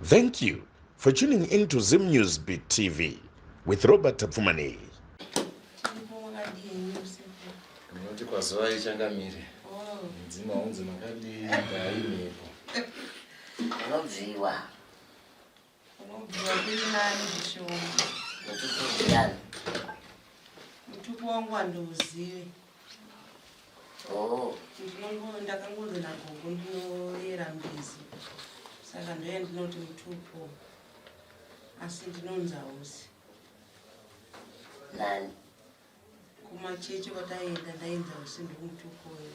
Thank you for tuning in to Zim News Beat TV with Robert Tapfumaneyi. Ndinoti kwazuvai changamire. Oh. Mudzimu haunzi makadii dai mhepo. Unobviwa. Unobviwa kuri nani zvishoma. Mutupo ndiani? Mutupo wangu handiuzive. Oh. Ndinongo ndakangonzi nagogo ndinoyera mbizi. Saka ndoya ndinoti mutupo. Asi ndinonzi hausi. Nani? Kumachechi kwataienda ndainzi hausi ndomutupo uyu.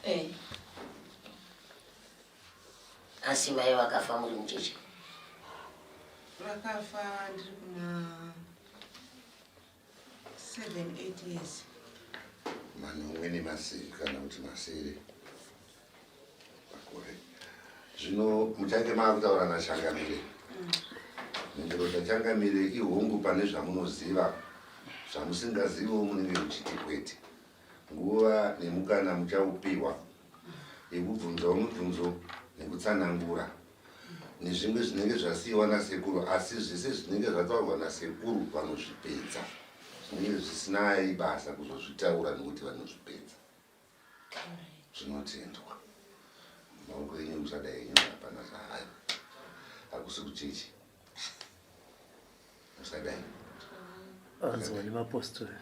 Eh. Asi mai vakafa muri mucheche? Vakafa ndiri kuma 7 8 years. Manomwe nemasere kana kuti masere makore. Zvino muchange maakutaura naChangamire. Mhinduro dzaChangamire ihongu pane zvamunoziva, zvamusingaziviwo munenge muchiti kwete. Nguva nemukana muchaupihwa yekubvunzawo mibvunzo nekutsanangura nezvimwe zvinenge zvasiiwa nasekuru asi zvese zvinenge zvataurwa nasekuru vanozvipedza zvinenge zvisinai basa kuzozvitaura nekuti vanozvipedza zvinotendwa maoko enyu musada enyu hapana zvahayo hakusi kuchechi musadai anzwa nemapostori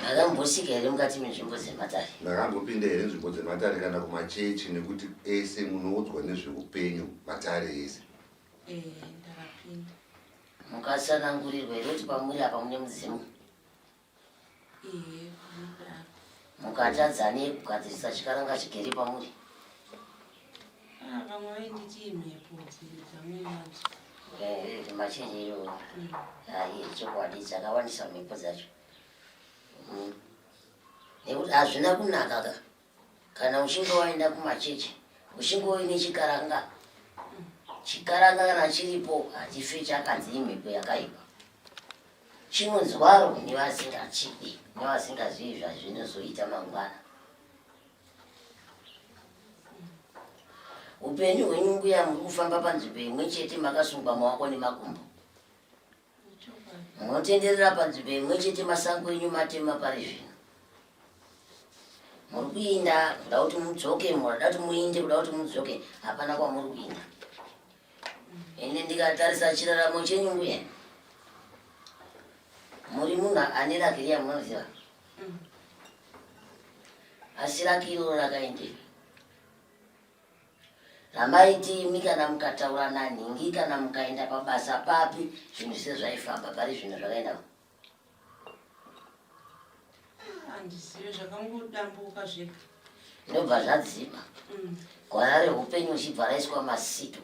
Makambosvika here mukati menzvimbo dzematare? Makambopinda here nzvimbo dzematare kana kumachechi nekuti ese munoudzwa nezveupenyu matare ese? Eh, ndakapinda. Mukatsanangurirwa here kuti pamuri apa mune mudzimu? Mukatadza nei kugadzirisa chikaranga chigere pamuri? Ah, vamwe vainditi imhepo dzamuinadzo. Eh, machechi iyoyo. Hai, chokwadi dzakawandisa mhepo dzacho. Nekuti hazvina kunaka ka. Kana uchinge waenda kumachechi, uchinge uine chikaranga. Chikaranga kana chiripo hachife chakanzi imhepo yakaipa. Chinonzwaro nevasingachidi nevasingazivi zvazvinozoita mangwana. Upenyu hwenyu mbuya muri kufamba panzvimbo imwe chete makasungwa maoko nemakumbo. Munotenderera panzvimbo imwe chete masango enyu matema pari zvino. Muri kuinda kuda kuti mudzoke, murada kuti muinde kuda kuti mudzoke, hapana kwamuri kuinda. Ende ndikatarisa chiraramo chenyu mbuya, muri munhu ane raki riya munoziva, asi raki iroro rakaendepi? Ramaiti imi kana mukataura nanhingi kana mukaenda pabasa papi zvinhu sezvaifamba pari zvino zvakaenda Handizive zvakangodambuka zvega. Ndobva zvadzima. Gwara rehupenyu richibva raiswa masito.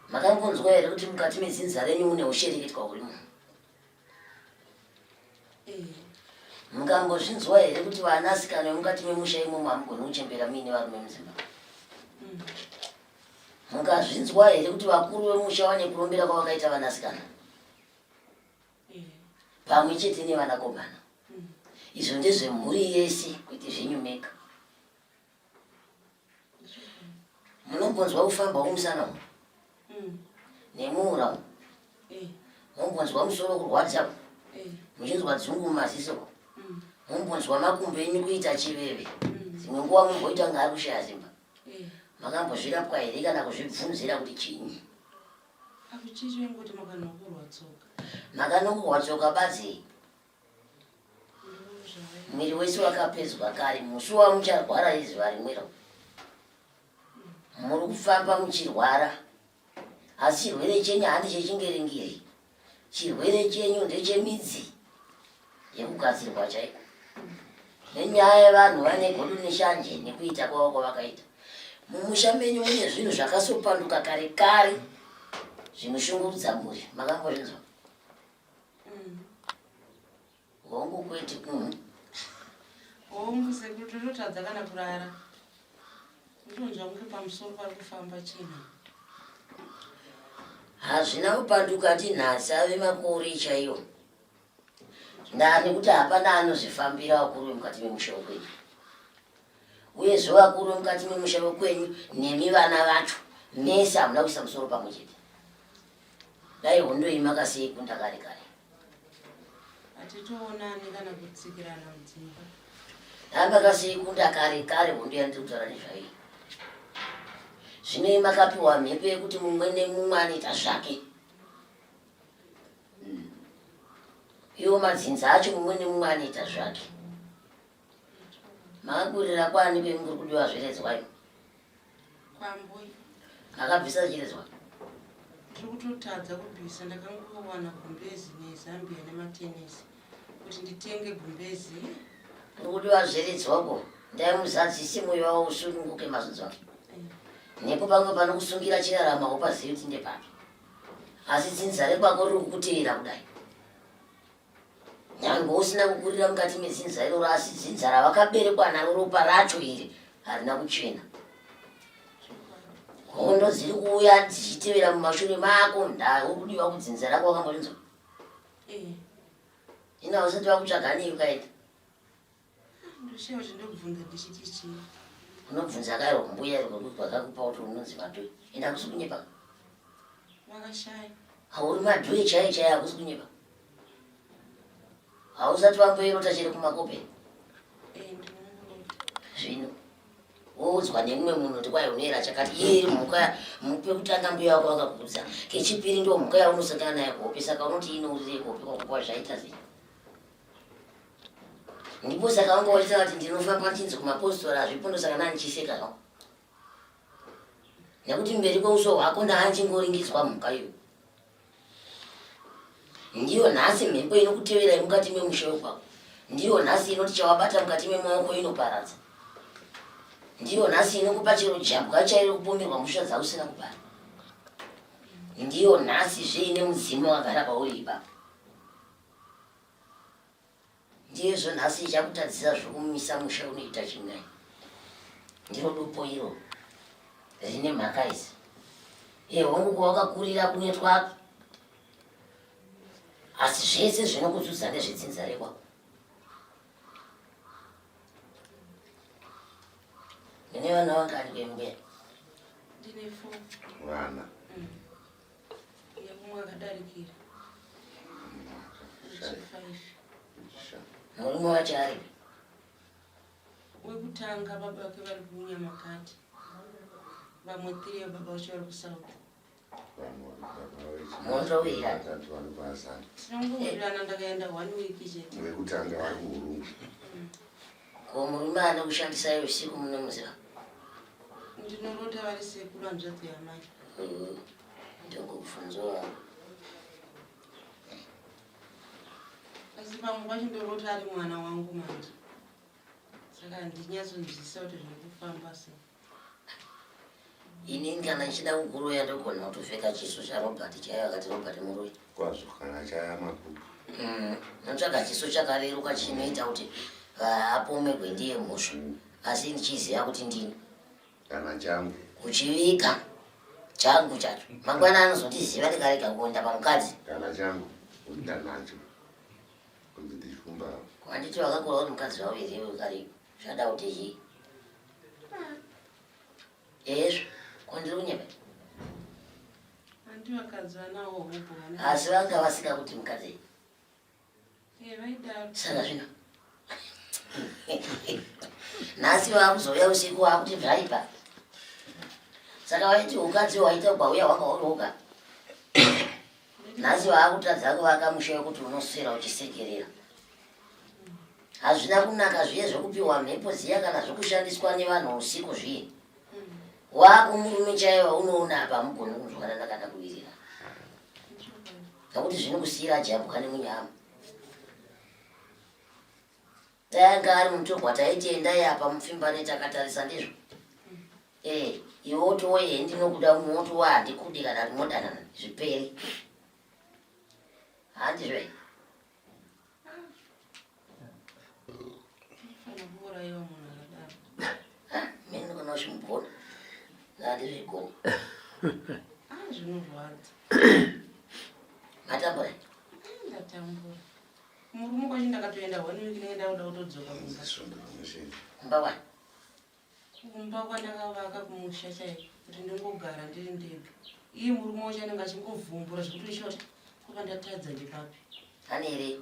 Makambonzwa here kuti mukati medzinza renyu mune hushereketwa hurimo? Eh. Mukambozvinzwa here kuti vanasikana vemukati memusha imomo hamugoni kuchembera muine varume mudzimba? Mukazvinzwa here kuti vakuru vemusha vane kurombera kwavakaita vanasikana? pamwe chete nevanakomana izvo ndezvemhuri yese kwete zvenyu mega munombonzwa kufamba umusana umu nemuura umu mumbonzwa musoro kurwadza muchinzwa dzungu mumaziso mumbonzwa makumbo enyu kuita chiveve dzimwe nguva mumboita kunge ari kushaya simba makambozvirapwa here kana kuzvibvunzira kuti chinyi Akuchichi vengoti makanokurwa tsoka. Makanokurwa tsoka badzi. Mwiri wese wakapedzwa kare musi wamucharwara izuva rimwero. Muri kufamba muchirwara. Asi chirwere chenyu handi chechingeringeri. Chirwere chenyu ndechemidzi yekugadzirwa chaiko. Nenyaya yevanhu vane godo neshanje nekuita kwavo kwavakaita. Mumusha menyu mune zvinhu zvakasopanduka kare kare zvinoshungurudza mhuri. Makambozvinzwa? Hongu kwete. Hongu sekuru tototadza kana kurara. Ndinonzwa kunge pamusoro pari kufamba chinhu. Hazvina kupanduka tinhasi ave makore chaiwo. Ndaa nekuti hapana anozvifambira vakuru vemukati memusha wekwenyu. Uyezve vakuru vemukati memusha wekwenyu nemi vana vacho mese hamuna kuisa musoro pamwe chete. Dai hondo iyi makasiikunda kare kare. Hatitoonani kana kutsikirana mudzimba. Dai makasiikunda kare kare hondo yandiri kutaura nezvayo. Zvino makapiwa mhepo yekuti mumwe nemumwe anoita zvake. Iwo madzinza acho mumwe nemumwe anoita zvake. Makakurira kwani kwemuri kudiwa zveredzwa imi? Kwambuya. Makabvisa chiredzwa? Ndiri kutotadza kubvisa ndakangowana gumbezi nezambia nematenesi kuti nditenge gumbezi. Kuri kudiwa zveredzwa uko ndaimuzadzise moyo wavo usununguke mazunzo ake. Nepo pamwe panokusungira chirarama upazivi kuti ndepapi. Asi dzinza rekwako riri kukuteera kudai. Nyangwe usina kukurira mukati medzinza iroro asi dzinza ravakaberekwa naro ropa racho iri harina kuchena. Hondo dziri kuuya dzichitevera mumashure mako ndaa uri kudiwa kudzinza rako wakambozvinzwa? Eh. Ina usati vakutsvaga nei ukaenda? Ndoshaya kuti ndobvunza ndichiti chii. Unobvunza kairo mbuya iro vakakupa kuti unonzi madhuye. Enda hakusi kunyepa. Vakashaya. Hauri madhuye chaiyo chaiyo hakusi kunyepa. Hausati wamboirota chero kumakope. Eh, ndinongorota. Zvino woudzwa nemumwe munhu kuti kwai unoera chakati iye iri mhuka pekutanga mbuya wako vakakuudza kechipiri ndo mhuka yaunosangana nayo kuhope saka unoti inourirei kuhope kwako kwa zvaita sei ndipo saka wanga waita kuti ndinofamba ndichinzi kumapostori hazvipo ndosaka nanichiseka zvako nekuti mberi kweuso hwako ndaanjingoringidzwa mhuka iyo ndiyo nhasi mhepo inokuteverai mukati memusha wekwako ndiyo nhasi inoti chawabata mukati memaoko inoparadza ndiyo nhasi inokupa chero jambwa chairo kupomerwa mhosva dzausina kupara ndiyo nhasi zve ine mudzimu wakagara pauri ipapo Ndizvo nhasi ichakutadzisa zvokumisa musha unoita chin'ai. Ndiro dupo iro rine mhaka idzi. Ehongu kwawakakurira kunoitwa asi zvese zvinokudzudza ndezvedzinza rekwako. Ndine vana vangani kwembuya? Ndine four. Vana. Yekumwe akadarikira. Murume wacho aripi? Wekutanga baba vake vari kunyamakati. Vamwe three baba vacho vari kusouth. Mondowirirana. Tinongowirirana ndakaenda one week chete. Wekutanga vari kuhurungwe. Ko murume ane kushandisai usiku munomuziva? Ndinorota vari sekuru hanzvadzi yamai. Ndokubvunzwa. Asi pamwe pacho ndorota ari mwana wangu manje. Saka handinyatsonzwisisa kuti zviri kufamba sei. Inini kana ndichida kukuroya ndogona kutopfeka chiso chaRobert chaiyo akati Robert muroyi. Kwazvo kana chaya makupu. Notsvaga chiso chakareruka chinoita kuti apomegwe ndiye mhosva asi ndichiziva kuti ndini. Kana changu. Kuchivika changu chacho. Mangwana anozondiziva ndikarega kuenda pamukadzi. Kana changu kuti ndanacho. Kunzi ndichifumba. Handiti wakakura uri mukadzi wavo here iwe kare zvada kuti chii? Ezvo, ko ndiri kunyepa? Handi vakadzi vanawo hope vane. Asi vanga vasika kuti mukadzi. Eh, vaidaro. Saka zvino. Nhasi vakuzouya usiku vakuti zvaipa. Saka vaiti ukadzi waita gwauya wanga uri woga. Nhasi vaakutadza kuvaka musha wekuti unoswera uchisekerera. Hazvina kunaka zviye zvekupiwa mhepo ziya kana zvekushandiswa nevanhu usiku zviye. Wako murume chaiye waunoona apa hamugoni kunzwanana kana kuwirirana. Nekuti zvinokusiira jambwa nemunyama. Dai anga ari mutorwa taiti endai apa mupfimbane takatarisa ndizvo. Eh, iwe wotowe he ndinokuda umwe wotowa handikudi kana kuti modanana zviperi. Handizvo here? Anofanira kuurayiwa munhu akadaro. Ah, mene kana uchimugona. Handizvigoni. Ah, zvinorwadza. Matambura. Ndatambura. Murume kwacho Ndikaita one week ndinenge ndakuda kutodzoka kumba. Svondo rimwe chete. Kumba kwani? Kumba kwandakavaka kumusha chaiko kuti ndingogara ndiri ndega. Iye murume wacho anenge achingovhumbura zvekuti ndishoti kuva ndatadza ndepapi. Ane here?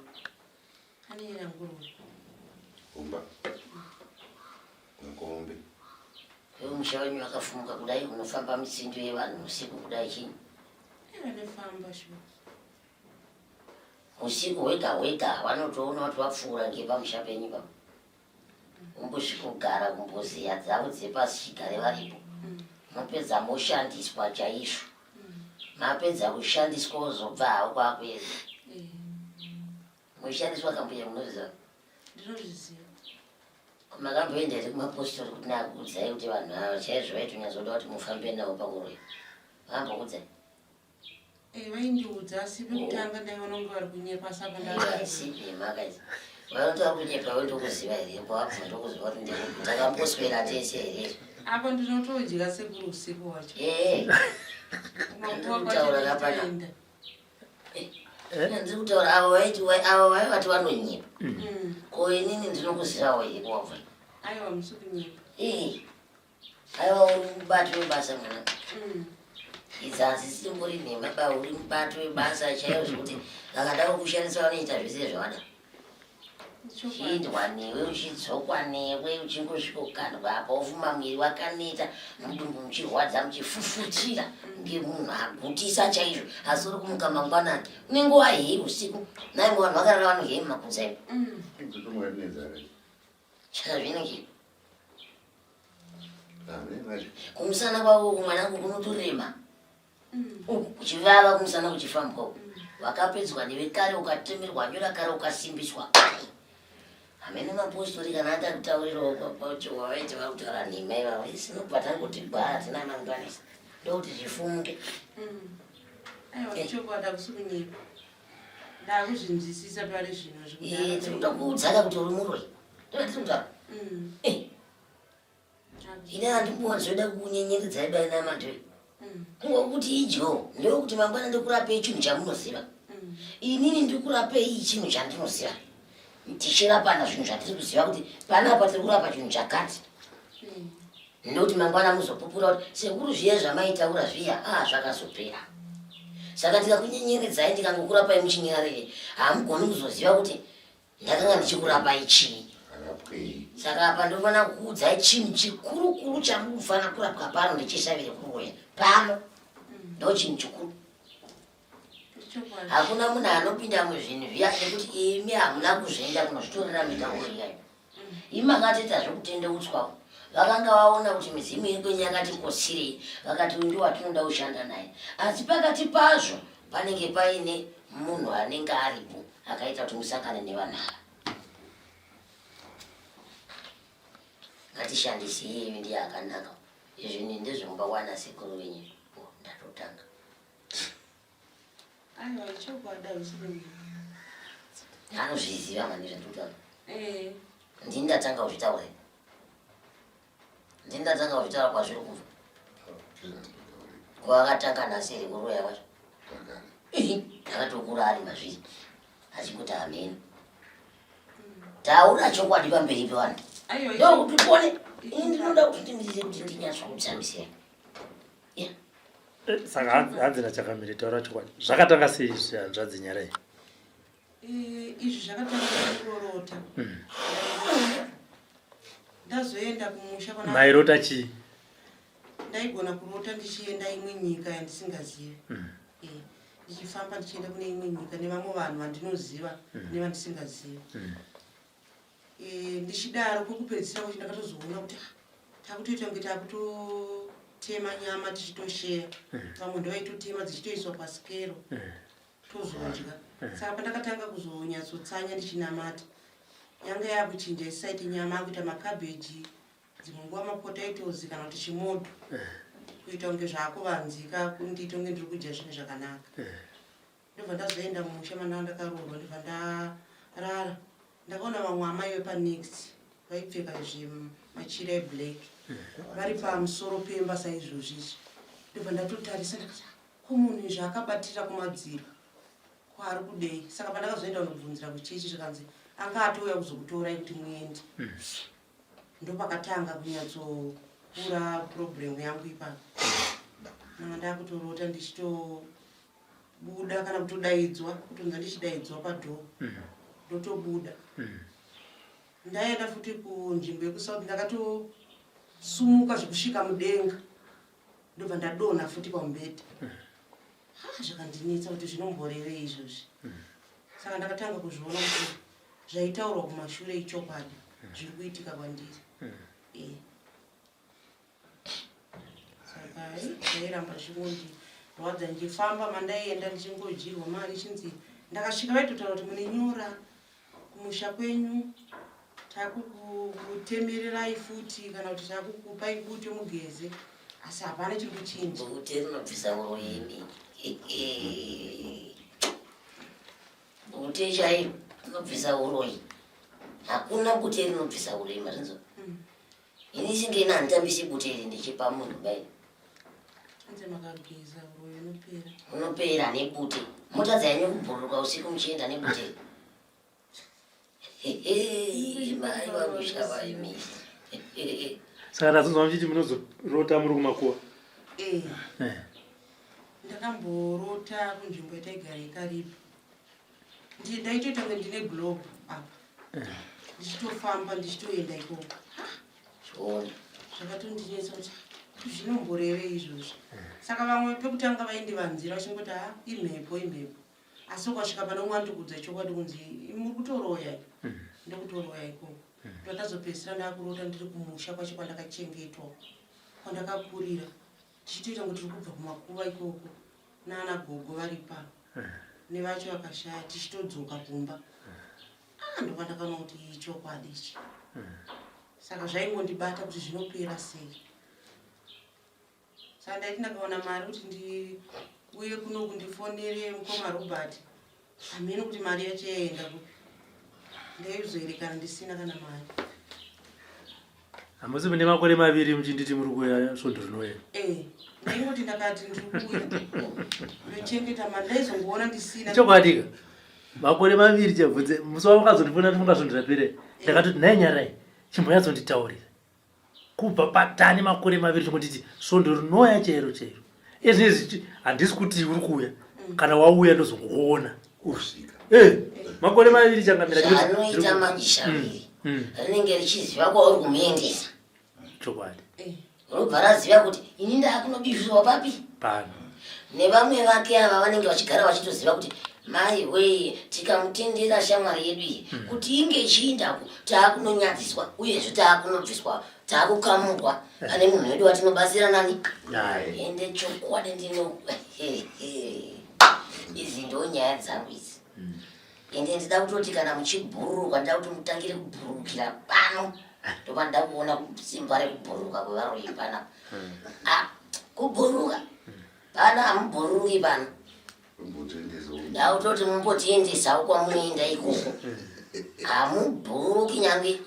Ane here nguruve? Kumba. Makombe. Iwe musha wenyu wakafumuka kudai unofamba mitsindo yevanhu usiku kudai chii? Vanofamba shuwa. Usiku hwega hwega vanotoona kuti vapfuura ngepamusha penyu ipapo. Umbosvikogara kumbozeya dzavo dzepasi chigare varipo. Mopedza moshandiswa chaizvo. Mapedza kushandiswa wozobva havo kwakuenda. Eh. Moshandiswa kambuya munozviziva? Ndinozviziva. Makamboenda here kumapositori kuti nakuudzai kuti vanhu ava chaizvo vaitonyatsoda kuti mufambe navo pakuroya? Vakambokuudzai? Eh, vaindiudza asi pekutanga ndaiona kunge vari kunyepa asi apa ndaaisipi mhaka idzi vanotaura kunyepa we ndokuziva here kwabva ndokuziva kuti ndakamboswera tese here apa ndinotodya sekuru usiku wacho ee ndikutaura kapana eh? ndiri kutaura avo vaiti avo vaivati vanonyepa mm. ko inini ndinokuzivawo here kwabva aiwa musi kunyepa ee Aiwa uri mubati webasa mwana. Mm. Idzi hadzisimbori nhema ba uri mubati webasa chaiyo zvekuti vakada kukushandisa vanoita zvese zvavada. Chiindwa newe uchidzokwa newe uchingosvikokandwa apa wofuma mwiri wakaneta mudumbu muchirwadza muchifufutira kunge munhu agutisa chaizvo asi uri kumuka mangwanani unenge wahei usiku naimwe vanhu vakarara vanohei mumakunza ivo. Mm. Chaka zvinenge kumusana kwavo uku mwanangu kunotorema mm. uku kuchivava kumusana kuchifambwa uku mm. wakapedzwa newe kare ukatemerwa nyora kare ukasimbiswa kare hamene mapostori kana atakutaurirawo kwacho wavaiti vakutaura nhema ivavo isinobva tangoti gwara tina mangwanisa ndokuti zvifumuke mm. aiwa chokwadi hakusi kunyepa ndakuzvinzwisisa pari zvino eh, tinotokuudzaka kuti uri muroyi ndovatinotaura mm. eh. Ini handimbowanzoda kukunyenyeredzai bai namadhoi. Mm. Kungokuti idyo ndokuti mangwana ndikurapei chinhu chamunoziva. Mm. Inini ndikurapei chinhu chandinoziva. Tichirapana zvinhu zvatiri kuziva kuti panapa tiri kurapa chinhu chakati. Mm. Ndokuti mangwana muzopupura kuti sekuru zviya zvamaitaura zviya ah zvakazopera. Saka ndikakunyenyeredzai ndikangokurapai muchinyararire hamugoni kuzoziva kuti Ndakanga ndichikurapai chii? Arapwei? Saka apa ndofana kukuudzai chinhu chikuru kuru chamunofanira kurapwa pano ndecheshavi rekuroya pano ndo chinhu chikuru. Hakuna munhu anopinda muzvinhu zviya nekuti imi hamuna kuzvienda kunozvitorera mitauro iyayo. Imi makatoita zvekutendeutswawo. Vakanga vaona kuti midzimu iri kwenyu yakati kotsirei vakati uyu ndiwo watinoda kushanda naye. Asi pakati pazvo panenge paine munhu anenge aripo akaita kuti musangane nevanhu ava ngatishandise iyeyu ndiye akanaka izvi ni ndezvemumba kwana sekuru venyu oh, ndatotanga anozviziva mani zvandikutaura eh. ndini ndatanga kuzvitaura ndini ndatanga kuzvitaura kwazviri kubva kwakatanga nhasi here kuroya kwacho akatokura ari mazviri achikuti hameno taura chokwadi pamberi pevanhu ndokuti pone ini ndinoda kuti ndimirire kuti ndinyatsokutsamwisira eh, saka hanzi nachakamire taura chokwadi zvakatanga sei izvi hanzvadzi nyarai Eh, izvi zvakatanga kurorota hmm. ndazoenda kumusha mairota chii ndaigona kurota ndichienda imwe nyika yandisingazivi hmm. eh, ndichifamba ndichienda kune imwe nyika nevamwe vanhu vandinoziva hmm. nevandisingazivi eh, ndichidaro kwekupedzisira kwacho ndakatozoona kuti ah, takutoita kunge takutotema nyama tichitosheya vamwe ndovaitotema dzichitoiswa pasikero tozodya saka pandakatanga kuzonyatsotsanya ndichinamata yanga yakuchinja isisaiti nyama akuita makabheji dzimwe nguva mapotatoes kana kuti chimodho kuita kunge zvakuvanzika kundiita kunge ndiri kudya zvinhu zvakanaka ndobva ndazoenda mumusha mandanga ndakaroorwa ndobva ndarara ndakaona vamwe amai vepanext vaipfeka zvemachira eblack vari pamusoro pemba saizvozvi izvi ndobva ndatotarisa ndakati Ko munhu izvi akabatira kumadziro ko ari kudei saka pandakazoenda kunobvunzira kuchechi zvikanzi Anga atouya kuzokutorai kuti muende. Ndopakatanga kunyatsokura problem yangu ipapo. Ndanga ndakutorota ndichitobuda kana kutodaidzwa, kutonza ndichidaidzwa padoor. Ndotobuda. Ndaenda futi kunzvimbo yekuSouth ndakatosumuka zvekusvika mudenga ndobva ndadonha futi pamubhedha. Ha, zvakandinetsa kuti zvinomborevei izvozvi. Saka ndakatanga kuzviona kuti zvaitaurwa kumashure ichokwadi zviri kuitika kwandiri. Eh. Saka zvairamba zvichingondirwadza ndichifamba mandaienda ndichingodyirwa mari chinzi ndakasvika vaitotaura kuti mune nyora kumusha kwenyu takukutemererai futi kana kuti takukupai bute mugeze asi hapana chiri kuchinja. Bute rinobvisa uroyi imi. Bute chairo rinobvisa uroyi. Hakuna bute rinobvisa uroyi marinzo. Ini singe ini handitambisi bute iri ndichipa munhu bai. Hanzi makageza uroyi unopera. Unopera nebute. Motadza henyu kubhururuka usiku muchienda nebute. Mai vangu shavaimi. Saka ndazonzwa muchiti munozorota muri kumakuwa. Eh. eh. Ndakamborota kunzvimbo yataigara yeKariba. Ndaitoita kunge ndine globe apa. Eh. Ndichitofamba ndichitoenda ikoko. Chiona. Zvakatondinetsa kuti zvinomborevei izvozvi. Saka vamwe pekutanga vaindivanzira vachingoti ha imhepo imhepo. Asi ukasvika pane umwe anotokuudza chokwadi kunzi muri kutoroya. Ndokutoroya ikoko. Ndakazopedzisira ndakurota ndiri kumusha kwacho kwandakachengetwa kwandakakurira tichitoita kunge tiri kubva kumakuva ikoko nana gogo varipa nevacho vakashaya tichitodzoka kumba. Ah, ndopandakaona kuti ichokwadi ichi. Saka zvaingondibata kuti zvinopera sei. Saka ndaiti ndakaona mari kuti ndiuye kuno kundifonere mukoma Robert. Hameno kuti mari yacho yaenda kupi. Ndaizoerekana ndisina kana mari. Hamusi mune makore maviri muchinditi muri kuuya svondo rinouya? Eh, ndaingoti ndakati ndiri kuuya. Ndochengeta mari ndaizongoona ndisina. Chokwadi ka. Makore maviri chabvunze musi wawakazondifona ndifunga svondo rapera. Ndakatoti nhai Nyarai chimbonyatsonditaurira. Kubva patane makore maviri chingonditi svondo rinouya chairo chairo. Izvezvi handisi kuti uri kuuya. Kana wauya ndozongokuona. Kusvika. Eh, makore maviri changamira. Zvanoita manje shaviri. Rinenge richiziva kwauri kumuendesa. Chokwadi. Robva raziva kuti ini ndakunobiswa papi? Pano. Nevamwe vake ava vanenge vachigara vachitoziva kuti mai wee tikamutendera shamwari yedu iyi kuti inge ichiindako taakunonyadziswa uyezve taakunobviswa taakukamurwa pane munhu wedu watinobatsira nani. Ende chokwadi ndino idzi ndo nyaya dzangu idzi. Ende ndida kutoti kana muchibhururuka ndida kuti mutangire kubhururukira pano. Ndopandida kuona simba rekubhururuka kwevaroyi pana. Ah, kubhururuka pana hamubhururuki pano. Ndakutoti mumbotiendesawo kwamunoenda ikoko. Hamubhururuki nyange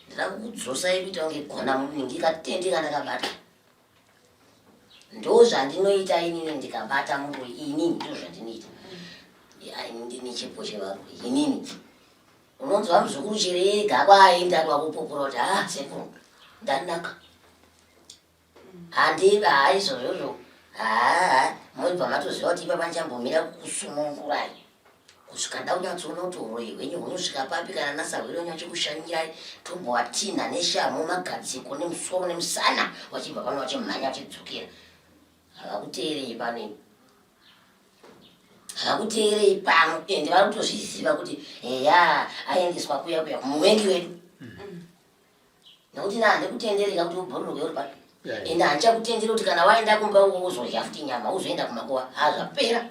ndida kukudzosai kuita kunge gona ndikatende kandakabata. Ndozvandinoita inini ndikabata muroyi inini ndozvandinoita. Ndine chipo chevaroyi inini. Unonzwa muzukuru chirega kwaaenda kwakupupura kuti ah sekuru ndanaka. Handiba haizvozvozvo haa moibva matoziva kuti ipapa ndichambomira kukusunungurai kusvika ndakunyatsoona kuti uroyi hwenyu hunosvika papi kana nasahwira wenyu achikushanyirai tombovatinha neshamhu magadziko nemusoro nemusana vachibva pano vachimhanya vachidzokera. Havakuteerei pano imi. Havakuteerei pano ende vari kutozviziva kuti eya aendeswa kuya kuya kumuvengi wedu. Nekuti na handikutendereka kuti ubhururuke uri pano. Ende handichakutenderi kuti kana waenda kumba uko uzodya futi nyama uzoenda kumakuva. Ha zvapera.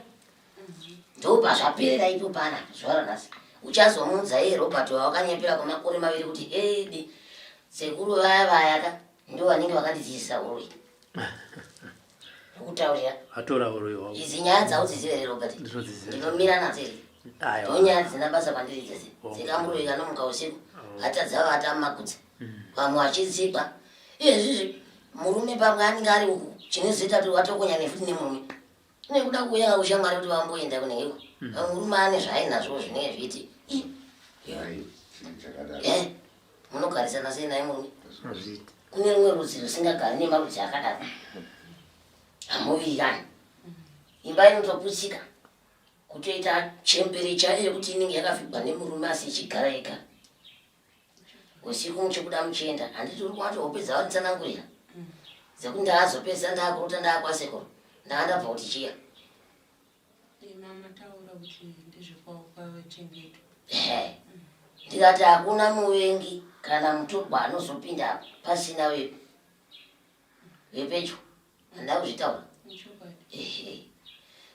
Ndopazvaperera ipo pana zuva ranhasi. Uchazomuudza iye Robert wawakanyepera kwemakore maviri kuti hedi sekuru vaya vaya ka ndo vanenge vakandidzidzisa huroyi. Ndokutaurira. Atora huroyi hwavo. Idzi nyaya dzaudzizive here Robert? Ndinodziziva. Ndinomira nadzo here? Aiwa. Ndonyaya dzisina basa kwandiri dzese. Dzekamuroyi kanomuka usiku. Atadza vata mumagutsa. Vamwe vachitsikwa. Iyezvizvi murume pamwe anenge ari uku chinozoita kuti watokonya nefuti nemurume. Nekuda kuuya ushamwari kuti vamboenda kunenge uko. Murume ane zvaainazvo zvinenge zviiti. Eh, munogarisana sei naye murume? Kune rumwe rudzi rusingagari nemarudzi akadaro. Hamuwirirani. Imba inotoputsika. Kutoita chembere chaiyo yekuti inenge yakafigwa nemurume asi ichigara yega. Usiku muchibuda muchienda, handiti uri kuwati hope dzawanditsanangurira dzekuti ndaazopedza ndaakurota ndaakwasekuru ndaandabva kuti chiya. Mama taura kuti ndezvekwakachengetwa. Ehe. Ndikati hakuna muvengi kana mutorwa anozopinda pasina vepedyo. Handina kuzvitaura. Ehe.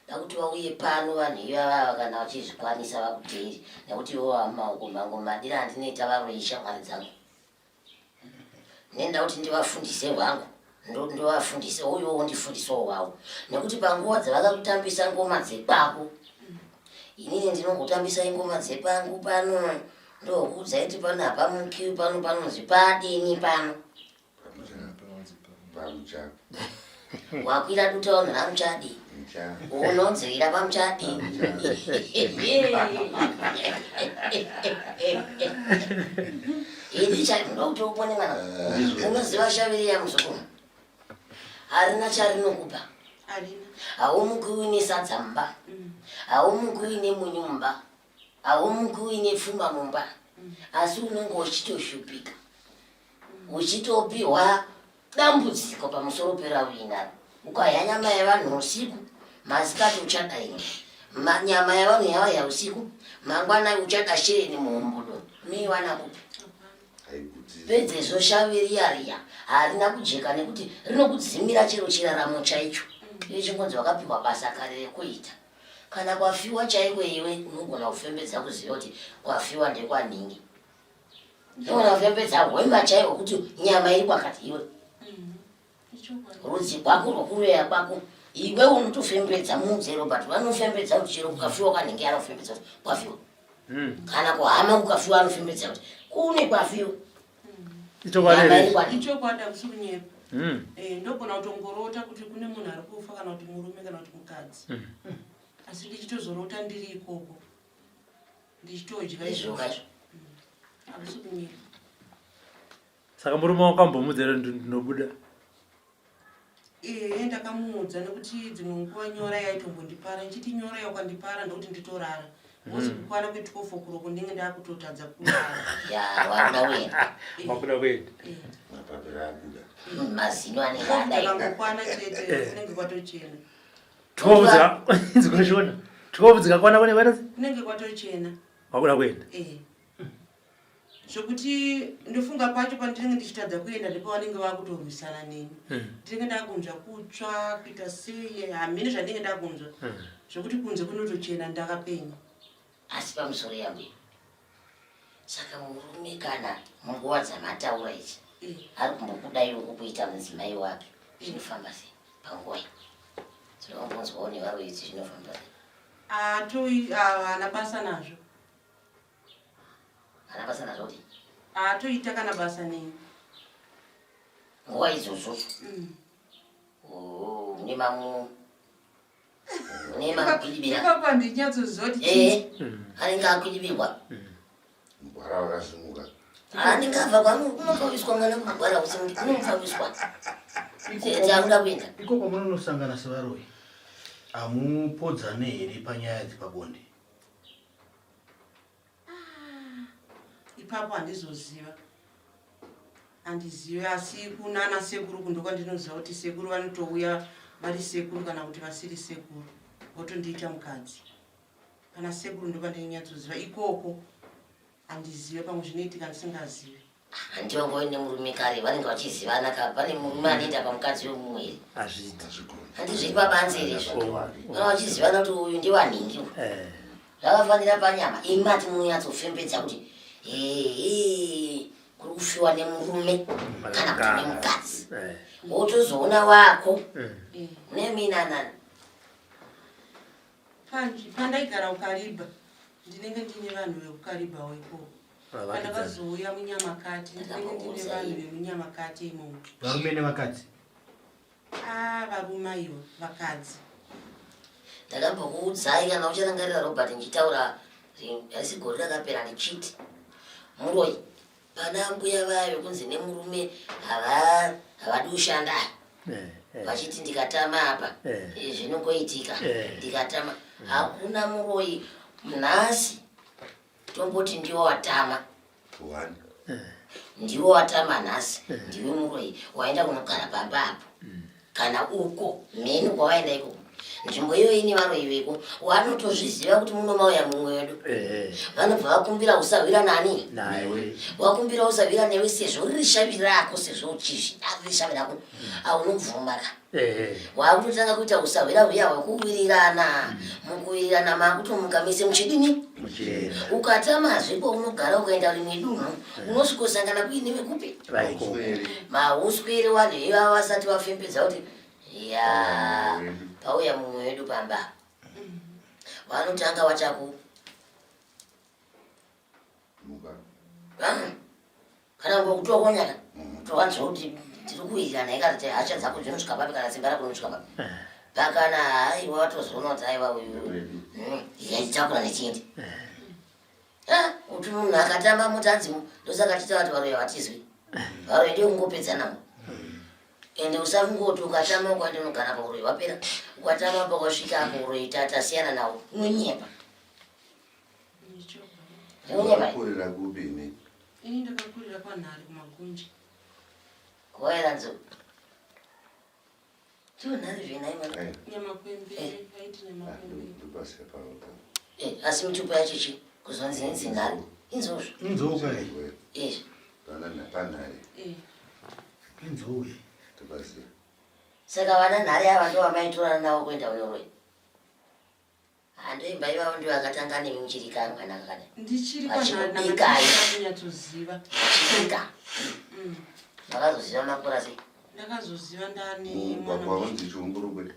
Ndakuti vauye pano vanhu ivava kana vachizvikwanisa vakuteeri nekuti ivo vamaoko mangu madira andinoita varoyi shamwari dzangu. Nenda kuti ndivafundise hwangu ndovafundise uyo wondifundisawo wavo nekuti panguva dzavakakutambisa ngoma dzekwako inini ndinongotambisa ingoma dzepangu pano ndokuudzai kuti pano hapamukiwi pano panonzi padini pano Wakwira duta vanhu ramuchadi. Unodzivira pamuchadi. Ini chainoda kuti upone mwana. Unoziva shaviri yamuzukuru. Harina charinokupa. Haumuki uine sadza mumba. Haumuki uine munyu mumba. Haumuki uine pfuma mumba. Asi unenge uchitoshupika. Uchitopihwa dambudziko pamusoro perauinaro. Ukadya nyama yevanhu usiku, masikati uchada imwe. Nyama yevanhu yawaya usiku, mangwana uchada shereni muhombodo. Unoiwana kupi? Pedzezvo shavi riya riya harina kujeka nekuti rinokudzimira chero chiraramo chaicho. Iwe chingonzi wakapiwa basa kare rekuita. Kana kwafiwa chaiko iwe unogona kufembedza kuziva kuti kwafiwa ndekwanhingi. Unofembedza hwema chaiwo kuti nyama iri kwakati iwe. Rudzi rwako rwokuroya kwako iwe unotofembedza muudze Robert vanofembedza kuti chero kukafiwa kwanhingi anofembedza kuti kwafiwa. Kana kuhama kukafiwa anofembedza kuti kune kwafiwa. Ichokwadi Nyama iri here? kwanhingi. Ichokwadi hakusi kunyepa. Eh, ndogona kutongorota kuti kune munhu ari kufa kana kuti murume kana kuti mukadzi. Asi ndichitozorota ndiri ikoko. Ndichitodya Izvo kaizvo. Hakusi kunyepa. Saka murume wakambomuudza here kuti ndinobuda? Ehe, ndakamuudza nekuti dzimwe nguva nyora yaitombondipara ndichiti nyora yakandipara ndokuti nditorara. Because kukwana kwe 12 o'clock ndinge ndakutotadza kurara. Ya, wakuda kuenda. Wakuda kuenda. Mapapiro abuda. Mazino anenge adai. Takangokwana chete kunenge kwatochena. 12 dzika 12 dzikakwana kune kwete? Kunenge kwatochena. Wakuda kuenda. Eh. Zvekuti ndofunga pacho pandinenge ndichitadza kuenda ndipo vanenge vakutorwisana neni. Ndinenge ndakunzwa kutsva kuita sei hamene zvandinenge ndakunzwa. Zvekuti kunze kunotochena ndakapenya. Asi pamusoro yangu. Saka murume kana munguva dzamataura idzi ari kumbokuda iwe kukuita mudzimai wake zvinofamba sei panguva iyi? Tinombonzwawo nevaroyi idzi zvinofamba sei? Atoi haana basa nazvo. Haana basa nazvo kuti? Atoita kana basa neni. Nguva idzodzo? Oh, mune mamwe mune makwidibira. Ipapo handinyatsoziva kuti chii. Anenge akwidibirwa. Mugwara wakasimuka. Anenge abva kwangu kunopfawiswa mwana kumugwara usimuki kunopfawiswa. Zete akuda kuenda. Ikoko munonosangana sevaroyi. Hamupodzane here panyaya dzepabonde? Ipapo handizoziva. Handizivi asi kunana sekuru kundokwandinoziva kuti sekuru vanotouya vari sekuru kana kuti vasiri sekuru votondiita mukadzi. Kana sekuru ndopandinonyatsoziva ikoko handizive pamwe zvinoitika ndisingazivi. Hanti vanga vaine murume kare vanenge vachizivana ka pane murume anoenda pamukadzi wemumwe here? Hazviiti. Hanti zviri pabanze here izvo? Vanga vachizivana kuti uyu ndiwanhingi uyu. Zvakafanira panyama imi mati munonyatsofembedza kuti ehe kuri kufiwa nemurume kana kuti nemukadzi. Wotozoona wako neminanani. Pandaigara kuKariba ndinenge ndine vanhu vekuKaribawo ikoko. Pandakazouya munyamakati ndinenge ndine vanhu vemunyamakati imomo. Varume nevakadzi? Ah, varume aiwa, vakadzi. Ndakambokuudzai kana ucharangarira Robert ndichitaura Asi gore rakapera ndichiti muroyi pana mbuya vaya vekunzi nemurume havadi kushanda Eh, eh. vachiti ndikatama apa Eh. zvinongoitika Eh. ndikatama hakuna muroyi nhasi tomboti ndiwo watama One. Ndiwo watama nhasi ndiwe muroyi waenda kunogara pamba apo kana uko mheni kwawaenda ikoko nzvimbo iyoyi ine varoyi veko wanotozviziva kuti muno mauya mumwe wedu Eh, vanobva vakumbira usahwira nani naye wakumbira usahwira newe sezvo riri shavi rako sezvo uchizvida riri shavi rako aunobvuma ka Eh, wakutotanga kuita usahwira huya hwekuwirirana mukuwirirana makutomuka mese muchidini muchienda ukatamazve kwaunogara ukaenda rimwe dunhu unosvikosangana kuine vekupi vaiko Uswere. mauswere vanhu ivava vasati vafembedza kuti ya pauya mumwe wedu pamba vanotanga vachaku Muka. Ah, kana ngokutokonyana towanzwa kuti tiri kuwirirana ikati hasha dzako dzinosvika papi kana simba rako rinosvika papi pakana haiwa watozoona kuti aiwa uyu yaitakura nechindi Ah, kuti munhu akatamba mutanzi ndosaka tichitaura kuti varoyi havatizwi varoyi ndekungopedza navo ende usangoti ukatama ukaenda unogara pauroyi wapera ukatama pakasvika apo uroyi tasiyana nawo unonyepa unonyepa Wakakurira kupi imi? Ini ndakakurira kwanhare kumagunje. kuwaira nzou chionhari zvenai mwana Ai, Nyamakwembere, vaiti ah, nyamakwembere. ndopasiya pano ka. Eh, asi mitupo yacho chi kuzonzi inzi nhari inzouzvo Inzou kai. izvi Pana panhare. Eh, Inzou iyi. Ndopasiya. saka vana nhari ava ndo vamaitorana navo kuenda kunoroyi handoimba ivavo ndo vakatanga nemi muchiri kamwana kakadai Ndichiri kwanhare Vachikubikai. ndakanyatsoziva. muchibika Makazoziva makura sei? Ndakazoziva ndane Mugwagwa mwana unonzi Chiumburukwe.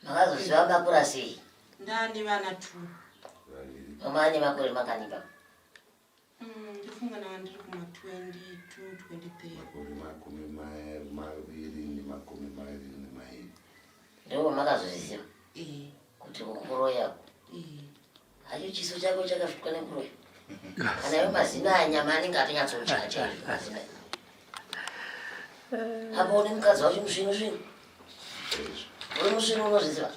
Makazoziva makura sei? ndane vana two. Vaviri. Mama ane makore makanipa. Ndofunga ndanga ndiri kuma 22 23. Makore 22. Ndipo makazozviziva Eh, kuti kukuroya eh. hacho chiso chako chakafitwa nekuroya. Kana iwe mazino aya nyama anenge atonyatsodya chaizvo mazino aya. Apo une mukadzi wacho musvinu svinu. Uri musvinu unozviziva.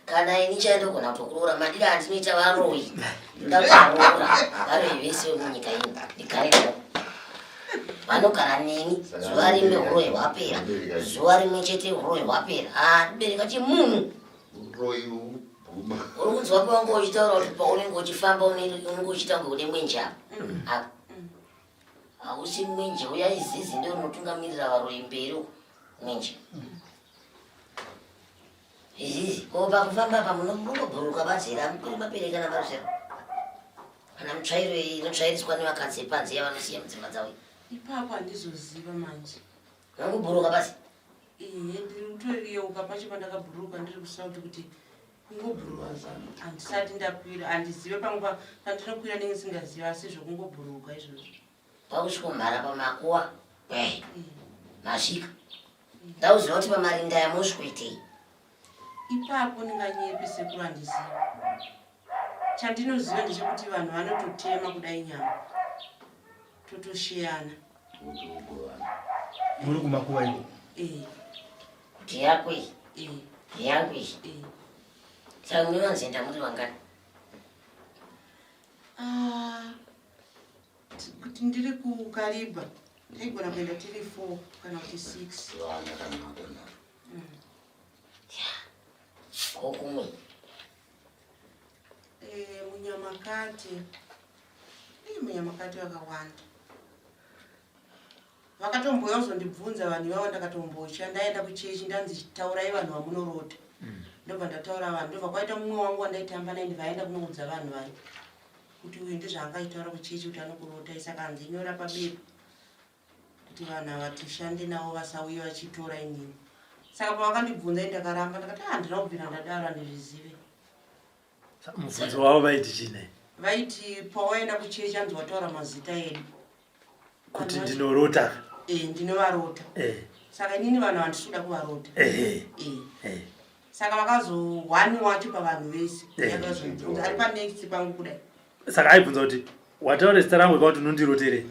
Kana ini chaindogona kutokuroora madiro andinoita varoyi. Ndoda kuroora varoyi vese vemunyika ino ndigare navo. Vanogara neni zuva rimwe uroyi hwapera, zuva rimwe chete uroyi hwapera. Ah, bereka chimunhu. Uroyi ubvuma. Uri kunzwa pawanga uchitaura kuti paunenge uchifamba unenge uchiita kunge une mwenje apa. Apa. Hausi mwenje uya izizi ndio unotungamirira varoyi mberi uko mwenje. Izizi ko pakufamba apa munongobhuruka badzi here amukuri mapereka namarusero. Kana mutsvairo iyi inotsvairiswa nevakadzi yepanze yavanosiya mudzimba dzavo. Ipapo handizoziva manje. Munongobhuruka badzi. Ehe, ndiri kutoyeuka pacho pandakabhuruka ndiri kusauti kuti kungobhuruka handisati ndakwira handizive pamwe pandinokwira ndinge ndisingazivi asi zvokungobhuruka izvozvo. Pakusvikomhara pamakuwa kwei masvika. Ndauziva kuti pamarinda aya mosvikoitei. Ipapo ndinganyepe sekuru handizivi. Chandinoziva ndechekuti vanhu vanototema kudai nyama totoshiyana. Wotogovana. Muri kumakuva iko. Eh, Kuti yako iyi eh, yangu iyi. eh. Saka munowanzoenda muri vangani? Ah, kuti ndiri kukaribha taigona kuenda tiri 4 kana kuti 6. Vana kana vatanhatu. Kokumwe. Eh, munyamakati munyamakati vakawanda vakatomboya kuzondibvunza vanhu ivavo ndakatombotya ndaenda kuchechi ndanzi taurai vanhu vamunorota ndobva ndataura vanhu ndobva kwaita mumwe wangu wandaitamba naye ndibva aenda kunoudza vanhu vayo kuti uyu ndizvaangaitaura kuchechi kuti anokurotai saka hanzi nyora pabepa kuti vanhu ava tishande navo vasauye vachitora inini saka pavakandibvunza ini ndakaramba ndakati "Ah, handina kubvira ndadaro handizvizive Mubvunzo wavo vaiti chine vaiti pawaenda kuchechi hanzi wataura mazita edu kuti ndinorota. Eh, ndinovarota Eh, saka inini vanhu handisi kuda kuvarota eh, Eh, eh. Saka vakazo one wacho pavanhu vese akazobvunza ari panext pangu kudai. Saka aibvunza kuti wataure zita rangu ikakuti unondiroterei?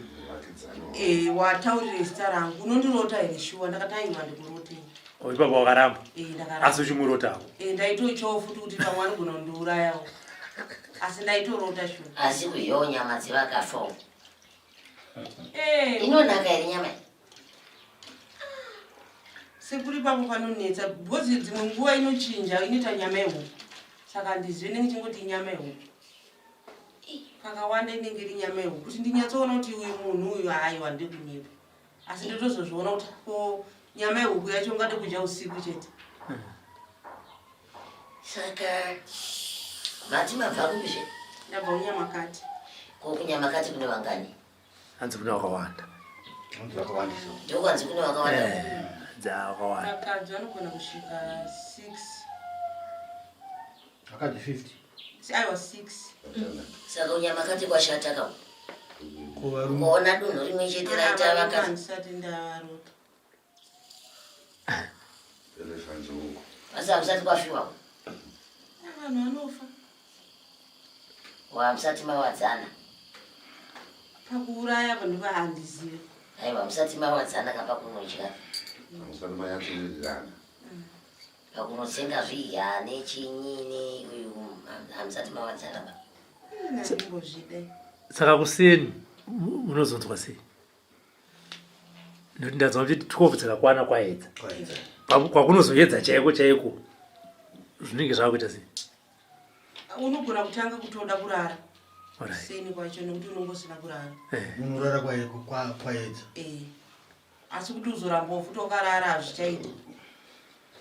Eh, wataurire zita rangu unondirota here shuwa? Ndakati aiwa ndikurotei. Oh, ipapo wakaramba. Eh, ndakaramba. Asi uchimurotawo. Eh, ndaitoityawo futi kuti pamwe anogona kundiurayawo. Asi ndaitorota shuwa. Asi kudyawo nyama dzevakafa uku. Eh. Inonaka here nyama iyi? Sekuru ipapo panonetsa because dzimwe nguva inochinja inoita nyama yehuku. Saka handizivi inenge ichingoti inyama yehuku. Kakawanda inenge iri nyama yehuku kuti ndinyatsoona kuti uyu munhu uyu haiwa ndekunyepa. Asi ndotozozviona kuti ko nyama yehuku yacho ungade kudya usiku chete. Saka mati mabva kupi zve? Ndabva kunyamakati. Ko kunyamakati kune vangani? Hanzi kune wakawanda. Hanzi vakawandisa. Ndokwanzi kune wakawanda. Eh, dzakawanda. Vakadzi vanogona kusvika 6. Vakadzi 50. Aiwa 6. Saka kunyamakati kwashata ka. Ko varume. Ukaona dunhu rimwe chete raita vakadzi. Handisati ndavarota. Elephant huku. Asi hamusati kwafiwa. Vanhu vanofa. Hamusati mawadzana. Pakuuraya vanhu vahandizive. Aiwa hamusati mawadzana kapa kunodya. Hamusati manyatsowirirana. Pakunotsenga zviya nechinyi uyu hamusati mawadzana ba. Ndaimbozvida. Saka kuseni munozonzwa sei? Nekuti ndanzwa kuti 12 dzakakwana kwaedza. Kwakunozoedza chaiko chaiko zvinenge zvakuita sei? Unogona kutanga kutoda kurara. Kuseni kwacho nekuti unonge usina kurara. Unorara kwaedza. Asi kuti uzoramba futi wakarara hazvichaita.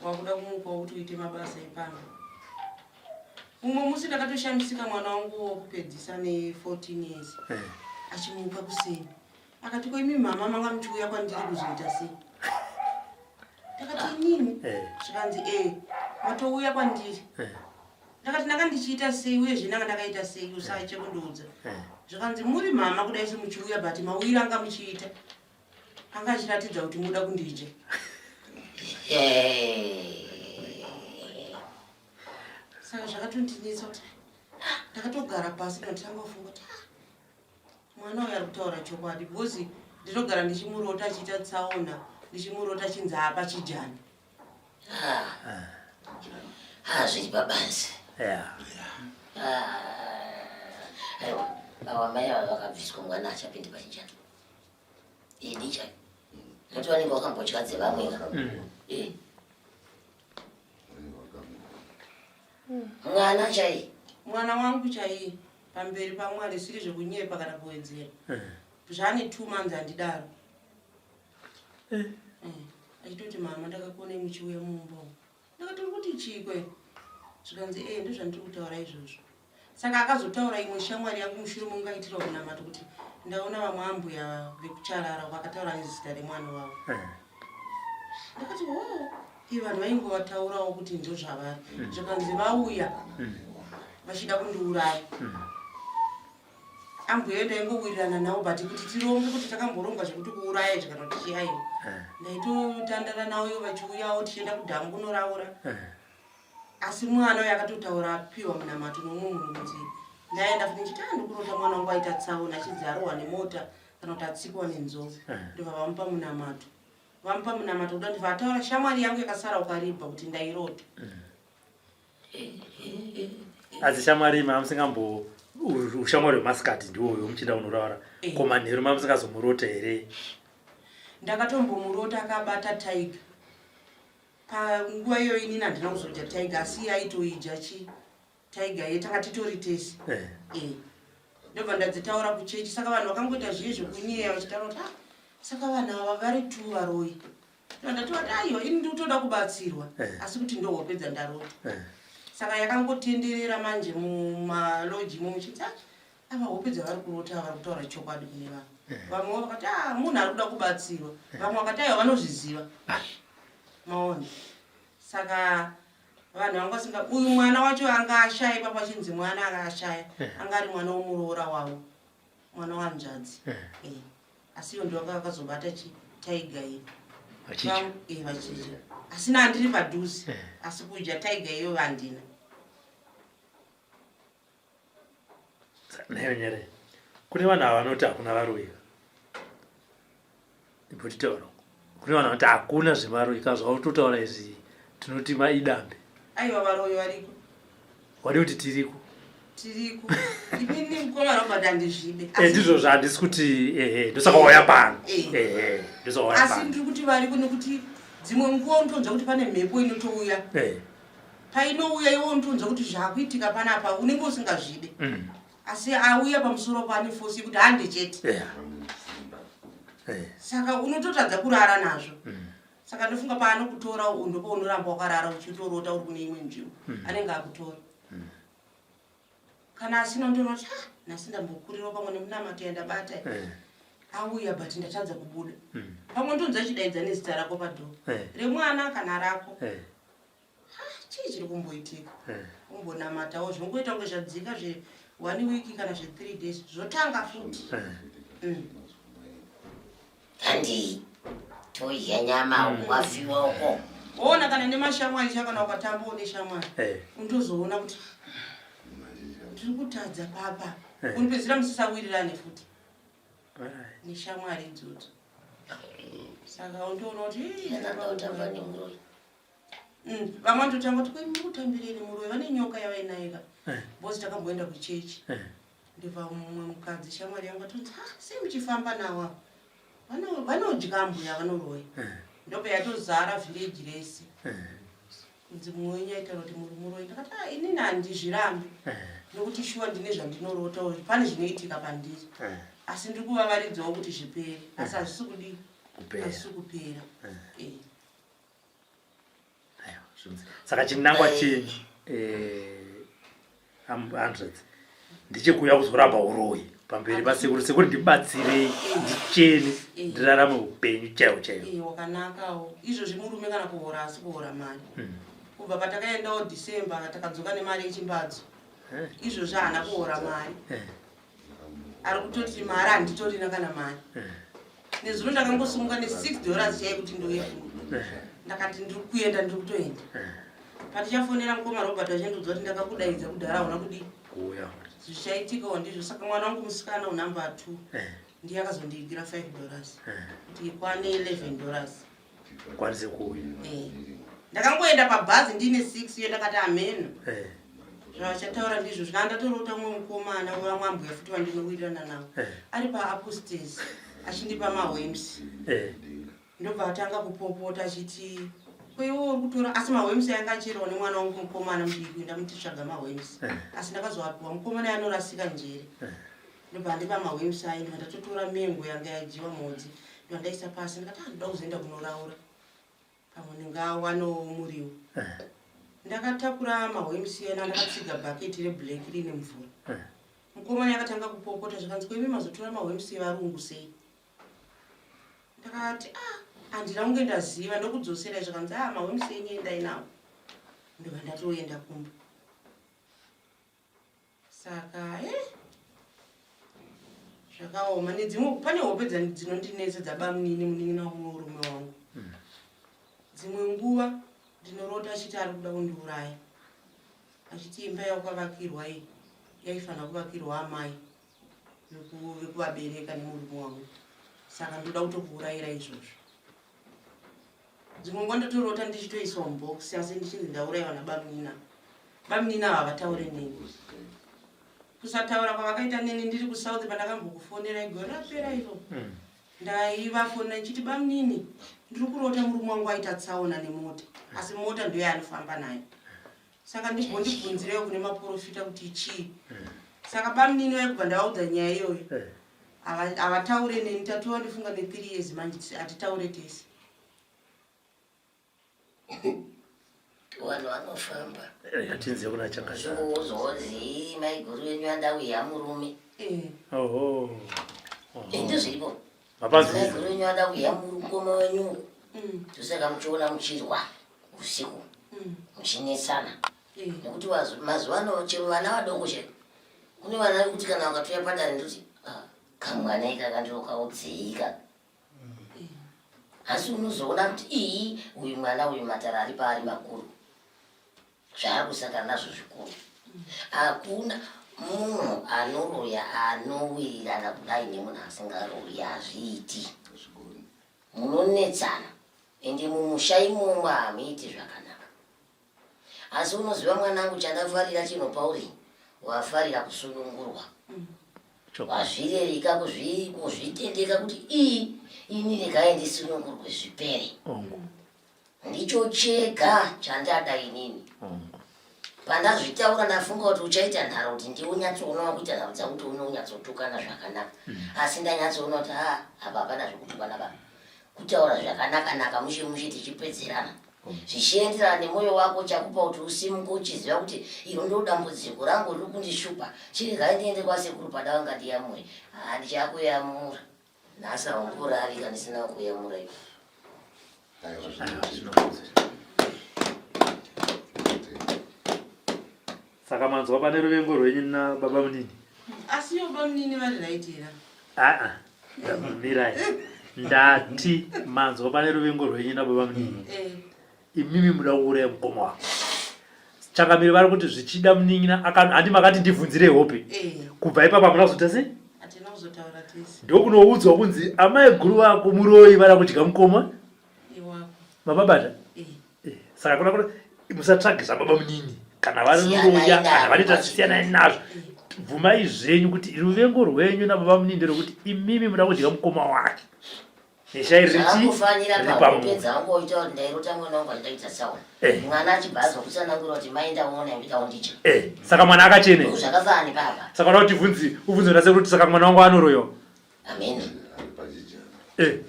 Wakuda kumuka kuti uite mabasa epamba. Mumwe musi ndakatoshamisika mwana wangu wokupedzisa ne 14 years. Achimuka kuseni. Akati ko imi mama manga muchiuya kwandiri kuzoita sei? Ndakati inini? Zvikanzi matouya kwandiri. Ndakati ndanga ndichiita sei uyezve ndanga ndakaita sei usache kundiudza. Zvikanzi muri mama kudai semuchiuya but mauyiro anga muchiita. Anga achiratidza kuti muda kundidya. Saka zvakatondinetsa kuti ndakatogara pasi ndotanga kufunga kuti mwana uyu ari kutaura chokwadi because ndinogara ndichimurota achiita tsaona ndichimurota achinzi apa chijana. Zviri pabanzi. Aiwa, ava mai ava vakabviswa mwana achapindi pachijana. Idi chai. Nekuti vanenge vakambodya dzevamwe ka. Mwana chai. Mwana wangu chai pamberi paMwari siri zvekunyepa kana kuwedzera. Zvane 2 months handidaro. Achitoti mama ndakakuonai muchiuya mumba umu. Ndakati uri kuti chiiko here? Zvikanzi ndozvandiri kutaura izvozvo. Saka akazotaura imwe shamwari yangu mushure mokunge aitirwa kunamata kuti ndaona vamwe ambuya vekucharara vakataura nezita remwana wavo. Ndakati ho, ivo vanhu vaingovataurawo kuti ndozvavari. Zvikanzi vauya vachida kundiuraya. Ambuya ndaingowirirana navo but kuti tironge kuti takamboronga zvekuti kuuraya izvi kana kuti chiaiwa. Ndaitotandara navo ivo vachiuyawo tichienda kudhamu kunoraura. Asi mwana uyu akatotaura apiwa munamato nomumwe munhu kunzi ndaenda futi ndichiti ndikurota mwana wangu aita tsaona achinzi arohwa nemota kana kuti atsikwa nenzou. Ndobva vamupa munamato. Vamupa munamato kuda ndibva ataura shamwari yangu yakasara ukaribha kuti ndairota. Asi shamwari mamusingambo ushamwari hwemasikati ndiwo uyo muchienda kunoraura. Ko manheru mamusingazomurota here? Ndakatombomurota akabata tiger. Panguva iyoyo inini handina kuzodya tiger asi iye aitoidya chi tiger iye tanga titori tese. Ndobva ndadzitaura kuchechi saka vanhu vakangoita zviye zvekunyeya vachitaura kuti saka vanhu ava vari tu varoyi. Ndati vati aiwa ini ndikutoda kubatsirwa asi kuti ndohope dzandarota. Saka yakangotenderera manje mumaloji imomo muchiti ava hope dzavari kurota vari kutaura chokwadi kune vanhu. Vamwe vakati munhu ari kuda kubatsirwa. Vamwe vakati aiwa vanozviziva. Maona. Saka vanhu vanga vasinga uyu mwana wacho anga ashaya ipapo achinzi mwana anga ashaya anga ari mwana womuroora wavo mwana wanzvadzi. Asi iyo ndiwo anga akazobata chi tiger iyi. Vachidya. Eh, vachidya asi na ndiri padhuze asi kudya tiger iyo handina. Nayo nyere kune vanhu ava vanoti hakuna varoyi imbotitaura kune vanhu vanoti hakuna zvemaroyi ka zvautotaura izvi tinoti maidambe. Aiwa, varoyi variko. Wadi kuti tiriko? Tiriko. Inini mukoma Robert handizvide. Eh, ndizvo zvandisi kuti ehe ndosaka wauya pano. Ehe ndosaka wauya pano. Asi ndiri kuti variko nekuti dzimwe nguva unotonzwa kuti pane mhepo inotouya. Painouya iwe unotonzwa kuti zvakuitika panapa unenge usingazvide. Asi auya pamusoro pane fosi yekuti hande chete. Saka unototadza kurara nazvo. Saka ndofunga paanokutora ndopaunoramba wakarara uchitorota uri kune imwe nzvimbo. Anenge akutora. Kana asina unotoona kuti ah, nhasi ndambokurirwa pamwe nemunamato yandabata. Auya but ndatadza kubuda. Pamwe ndonzwa achidaidza nezita rako padhoo. Remwana kana rako. Chii chiri kumboitika? Kumbonamatawo zvinongoita kunge zvadzika zve 1 week kana zve 3 days zvotanga futi. Handei todya nyama uko kwafiwa uko. Woona kana nemashamwari cha kana ukatambawo neshamwari unotozoona kuti tiri kutadza papa. Unopedzisira musisawirirane futi neshamwari idzodzo. Saka unotoona kuti Ndakutamba nemuroyi. Vamwe vanototanga kuti kwai muri kutambirei nemuroyi, vane nyoka yavainayo ka. Because takamboenda kuchechi. Ndobva mumwe mukadzi shamwari yangu atonzi ah, sei muchifamba nawo ava? Vanodya mbuya vanoroya. Ndobva yatozara village rese. Kunzi mumwe wenyu aitaura kuti muri muroyi. Ndakati ah, inini handizvirambi. Nokuti shuwa ndine zvandinorotawo, pane zvinoitika pandiri. Asi ndiri kuvavaridzawo kuti zvipere. Asi hazvisi kudii? Hazvisi kupera. Saka chinangwa chenyu hundreds ndechekuuya kuzoramba uroyi pamberi pasekuru. Sekuru ndibatsirei ndichene ndirarame upenyu chaiwo chaiwo. Wakanakawo izvozvi murume kana kuhora asi kuhora mari. Kubva patakaendawo December takadzoka nemari yechimbadzo. Izvozvi haana kuhora mari. Ari kutoti mari handitorina kana mari. Nezuro ndakangosimuka ne 6 dollars chaiyo kuti ndiuye kuno. Ndakati ndiri kuenda, ndiri kutoenda. Pandichafonera mukoma Robert achandiudza kuti ndakakudaidza kudhara hauna kudii. Kuuya. Zvichaitikawo ndizvo. Saka mwana wangu musikana unumber 2 ndiye akazondiigira 5 dollars. Kuti ikwane 11 dollars. Kwanise kuuya. Ndakangoenda pabhazi ndine 6 iyo ndakati ameno. Zvavachataura ndizvo. Zvina ndatorota umwe mukomana wevamwe ambuya futi vandinowirirana navo. Ari paupstairs achindipa mahwems. Ndobva atanga kupopota achiti ko iwe uri kutora asi mahwems anga achierawo nemwana wangu mukomana mudiki ndamuti tsvaga mahwems. Asi ndakazoapiwa mukomana anorasika njere. Ndobva andipa mahwems ayo ndobva ndatotora mengo yanga yadyiwa mhodzi ndobva ndaisa pasi ndikati ah, ndoda kuzoenda kunoraura pamwe ndingawanawo muriwo. Ndakatakura mahwems iyana ndakatsiga bhaketi reblack riine mvura. Mukomana akatanga kupopota zvikanzi ko imi mazotora mahwems evarungu sei? Ndakati ah, handina kunge ndaziva ndokudzosera zvikanzi ah, mahwems enyu endai nawo. Ndobva ndatoenda kumba. Saka zvakaoma. Nedzimwe pane hope dzinondinetsa dzabamunini munin'ina wemurume wangu. Dzimwe nguva ndinorota achiti ari kuda kundiuraya. Achiti imba yakavakirwa iyi yaifanira kuvakirwa amai vekuvabereka nemurume wangu. Saka ndoda kutokuurayira izvozvo. Dzimwe nguva ndotorota ndichitoiswa mubox asi ndichinzi ndaurayiwa nabamunini. Bamunini ava havataure neni. Kusataura kwavakaita neni ndiri kuSouth pandakambokufonera igore rapera iro. Ndaivafonera ndichiti bamunini ndiri kurota murume wangu aita tsaona nemota asi mota ndiyo yaanofamba nayo. Saka ndimbondibvunzirewo kune maporofita kuti chii. Saka bamunini vaikubva ndavaudza nyaya iyoyo. Havataure neni tatova ndifunga ne 3 years manje hatitaure tese. Vanhu vanofamba. Hatinzi kuna changa. Zvozonzi maiguru venyu andauya murume. Oho. Ndizviripo. Mapazi. Maiguru venyu andauya mukoma wenyu. Ndosaka muchiona muchirwa usiku. Muchinetsana. Nekuti mazuva ano chero vana vadoko chero. Kune vana vekuti kana vakatouya padare ndoti kamwana ika kandokaudzika. Asi unozoona kuti ii uyu mwana uyu matara ari paari makuru. Zvaari kusangana nazvo zvikuru. Hakuna munhu anoroya anowirirana kudai nemunhu asingaroyi hazviiti. Munonetsana ende mumusha imomo hamuiti zvakanaka. Asi unoziva mwanangu chandafarira chino pauri wafarira kusunungurwa. Wazvirereka kuzvitendeka kuti ii ini regai ndisunungurwe zvipere. Ndicho chega chandada inini. Pandazvitaura ndafunga kuti uchaita nharo kuti ndiwe unyatsoonawo kuita nharo dzakuti unonyatsotukana zvakanaka. Asi ndanyatsoona kuti ha apa hapana zvekutukana ba. Kutaura zvakanaka naka mushe mushe tichipedzerana. Zvichienderana nemwoyo wako chakupa kuti usimuke uchiziva kuti iro ndo dambudziko rangu riri kundishupa. Chiregai ndiende kwasekuru pada vangandiyamure. Ha ndichakuyamura. Nhasi haumborari kana ndisina kuyamura iwe. Saka manzwa pane ruvengo rwenyu nababa munini? Asi yo bamunini vari right here? Aa, mirai. Ndati manzwa pane ruvengo rwenyu nababa munini. Eh. Imimi muda kuuraya mukoma wako. Changamire vari kuti zvichida munin'ina handi makati ndibvunzire hope. Eh. Kubva ipapo hamuna kuzoita sei? Hatina kuzotaura tese. Ndokunoudzwa kunzi amai guru vako muroyi vada kudya mukoma. Iwako. Mababata? Eh. Eh, saka kuna kuna musatsvage zvababa munini kana vanoroya kana vanoita siyanai nazvo. Bvumai zvenyu kuti ruvengo rwenyu nababa munini nderwekuti imimi muda kudya mukoma wake. Neshai richi Zvakufanira riri pahope pamunhu. dzangu oita kuti ndairota mwana wangu achida kuita tsaona. Eh. Mwana achibva azokutsanangura kuti mai ndaona ndaida kundidya. Eh, saka mwana akachene. Zvakafanana nepapa. Saka unoda kuti bvunzi ubvunze kuna sekuru kuti saka mwana wangu anoroyiwa. Amen. Eh.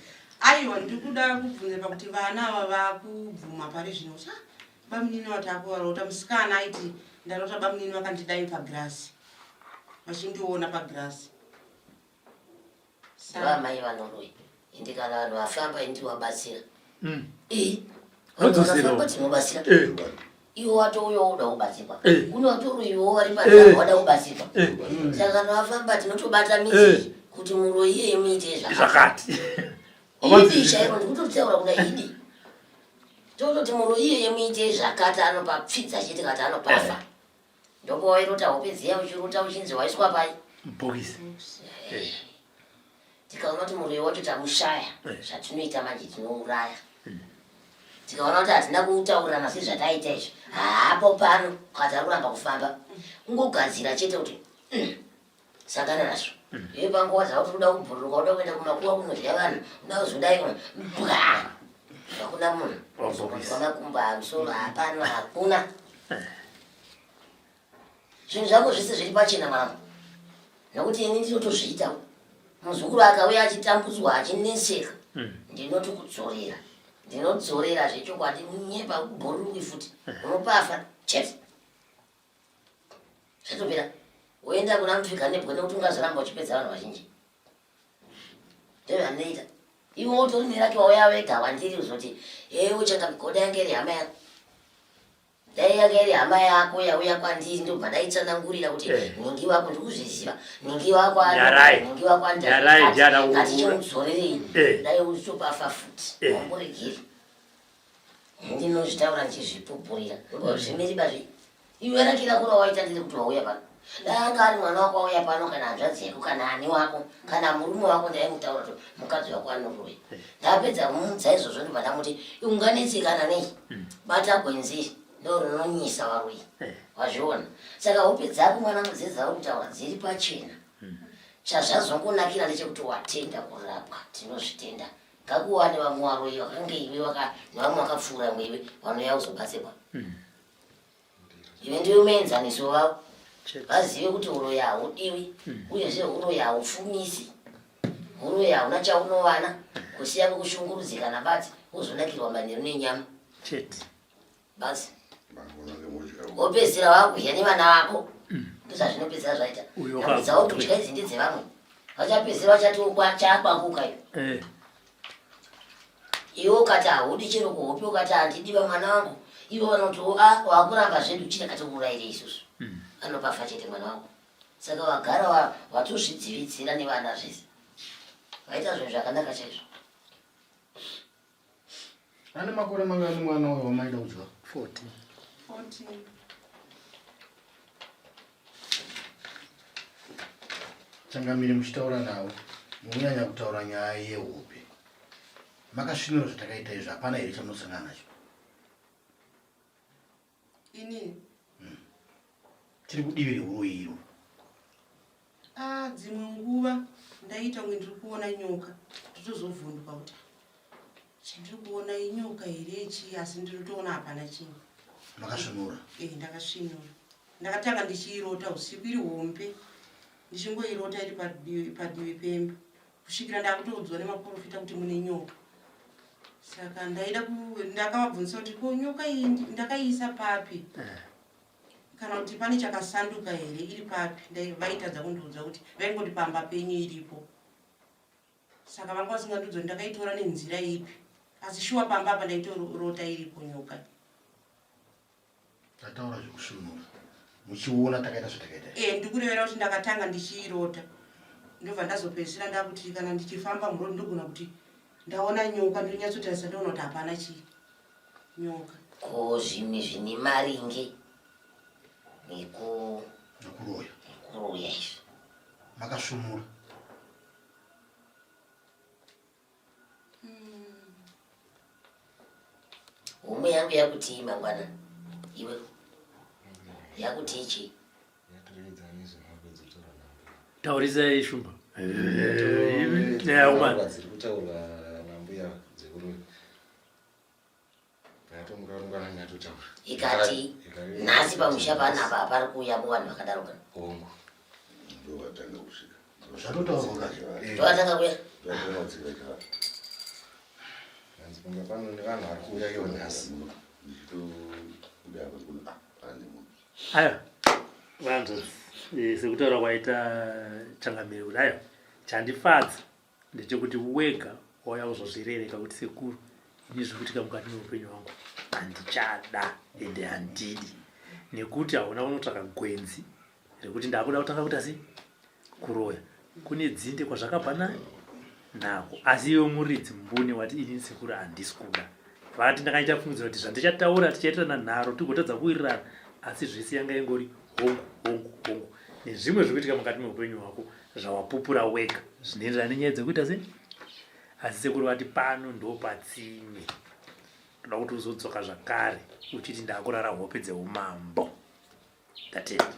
Aiwa ndikuda kubvunza pakuti vana ava vakubvuma pari zvino kuti ah, bamunini vatakuvarota musikana aiti ndarota bamunini vakandidai pagirasi vachindiona pagirasi. Vamai vanoroyi ende kana vanhu vafamba ini ndinovabatsira. Eh. Vodzoserawo. Vanhu vafamba tinobatsira. Eh. Iwe watouya woda kubatsirwa. Eh. Kune watoroyiwawo vari Eh. panzanga wada kubatsirwa. Eh. Saka kana vafamba tinotobata Eh. midzi kuti muroyi iyeye muite zvakati. Idi chairo ndikutotaura kuna idi. Tototi muroyi iyeye muite zvakati anopapfidza chete kati anopafa. Ndopawairota hope dziya uchirota uchinzi waiswa pai. Bhokisi. Eh. Tikaona kuti muroyi wacho tamushaya Eh. zvatinoita manje tinouraya. Tikaona kuti hatina kutaurirana sezvataita izvi haapo pano kana ari kuramba kufamba kungogadzira chete kuti sangana nazvo. Iwe panguva dzauti uda kubhururuka uda kuenda kumakuva kunodya vanhu uda kuzodai bwa hakuna munhu Wabhokisi. makumbo amusoro hapano hakuna zvinhu zvako zvese zviri pachena mwanangu nokuti ini ndinotozviita muzukuru akauya achitambudzwa achineseka ndinoti kudzorera ndinodzorera zvechokwadi unyepa kubhururwi futi unopafa chete zvatopera woenda kuna mupfiga nebwe nekuti ungazoramba uchipedza vanhu vazhinji ndozvandinoita iwe utori neraki wauya wega wandiri uzoti ewe uchangabigoda yange iri hama yako dai yanga iri hama yako yauya kwandiri ndobva ndaitsanangurira kuti Eh. nhingi wako ndikuzviziva nhingi wako Nyarai. nhingi wako Nyarai, ndiana kukura. ngatichimudzorerei Eh. dai utopafa futi Eh. wamboregeri ndinozvitaura ndichizvipupurira zvimiri bazvi iwe rakira kura waita ndiri kuti wauya pano dai anga ari mwana wako wauya pano kana hanzvadzi yako kana ani wako kana murume wako ndaimutaura kuti mukadzi wako anoroya ndapedza kumudza izvozvo ndobva ndamuti unganetsekana nei bata gwenzi ndo rinonyisa varoyi Eh. wazviona saka hope dzako mwanangu dzedzauri kutaura dziri pachena chazvazongonakira ndechekuti watenda kurapwa tinozvitenda ngakuwane vamwe varoyi vakange iwe nevamwe vakapfuura iwe vanouya kuzobatsirwa iwe ndiwe muenzaniso wavo Chete. vazive kuti uroyi haudiwi uyezve uroyi haupfumisi uroyi hauna chaunowana kusiya kwekushungurudzikana badzi wozonakirwa manheru nenyama Chete. basi wopedzisira wakudya nevana vako ndozvazvinopedzisira zvaita Uyo Nyama dzavo kudya idzi ndedzevamwe vachapedzisira vachati chakwakuka iyo Eh. iwe ukati haudi chero kuhope ukati handidi vamwana wangu ivo vanoti a wakuramba zvedu chine katikuurayire isusu anopafa chete mwana wangu saka wagara watozvidzividzira nevana zvese vaita zvinhu zvakanaka chaizvo. Ane makore mangani mwana uyo wamaida kudya? 14. 14. Changamire muchitaura navo mukunyanya kutaura nyaya yehope. Makasvinura zvatakaita izvi hapana here chamunosangana nacho? Inini? Tiri kudivi rehuroyi iro. Ah, dzimwe nguva ndaiita kunge ndiri kuona nyoka ndotozovhunduka kuti chandiri kuona inyoka here chii asi ndinotoona hapana chinhu. Makasvinura? Eh, ndakasvinura. Ndakatanga ndichiirota usiku iri hombe ndichingoirota iri padivi pemba kusvikira ndakutoudzwa nemaprofita kuti mune nyoka. Saka ndaida ndakavabvunzisa kuti ko nyoka iyi ndakaiisa papi? Kana kuti pane chakasanduka here iri papi? Vaitadza kundiudza kuti vaingoti pamba penyu iripo. Saka vanga vasingandiudza kuti ndakaitora nenzira ipi. Asi shuwa pamba apa ndaitorota iripo nyoka. Tataura zvekusvinura muchiona takaita zvatakaita. Eh, ndikurevera kuti ndakatanga ndichiirota. Ndobva ndazopedzisira ndakuti kana ndichifamba muroad ndogona kuti ndaona nyoka ndonyatsotarisa ndoona kuti hapana chii nyoka. Ko zvimwe zvine maringe nekuroya nekuroya izvi makasvumura. Homwe yangu yakutii mangwana iwe yakutii chii? Taurisai shumba. Dziri kutaurwa nambuya dzekuroyi. Ikati nhasi pamusha panapa pari kuuya vanhu vakadaro kana. Hongu. Ndovatanga kusvika. Zvatotaurwa kare. Ndovatanga kuuya. Ndovatanga kutsika chivanhu. Hanzi pamba pano nevanhu vari kuuya iwo nhasi. Ndichitobuda apa kuno ah pane munhu. Ayo vanhu sekutaura kwaita changamire kuti ayo chandifadza ndechekuti wega wauya kuzozvirereka kuti sekuru ini zviri kuitika mukati meupenyu hwangu handichada ende handidi nekuti hauna kunotsvaka gwenzi rekuti ndakuda kutanga kuita sei kuroya kune dzinde kwazvakabva nani nako asi iwe muridzi mbune wati ini sekuru handisi kuda vakati ndakaita fungidzira kuti zvandichataura tichaitirana nharo tigotadza kuwirirana asi zvese yanga ingori hongu hongu hongu nezvimwe zviri kuitika mukati meupenyu hwako zvawapupura wega zvinoenderana nenyaya dzekuita sei asi sekuru vati pano ndopatsime ndoda kuti uzodzoka zvakare uchiti ndakurara hope dzeumambo ndatenda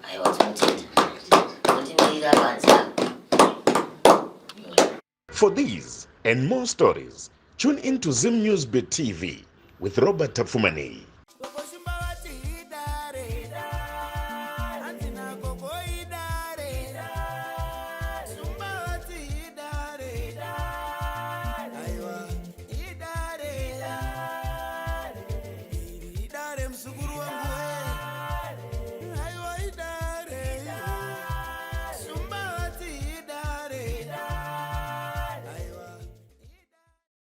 Aiwa tinotenda tinotenda panze apa. For these and more stories, tune in to Zim News Bit TV with Robert Tapfumaneyi.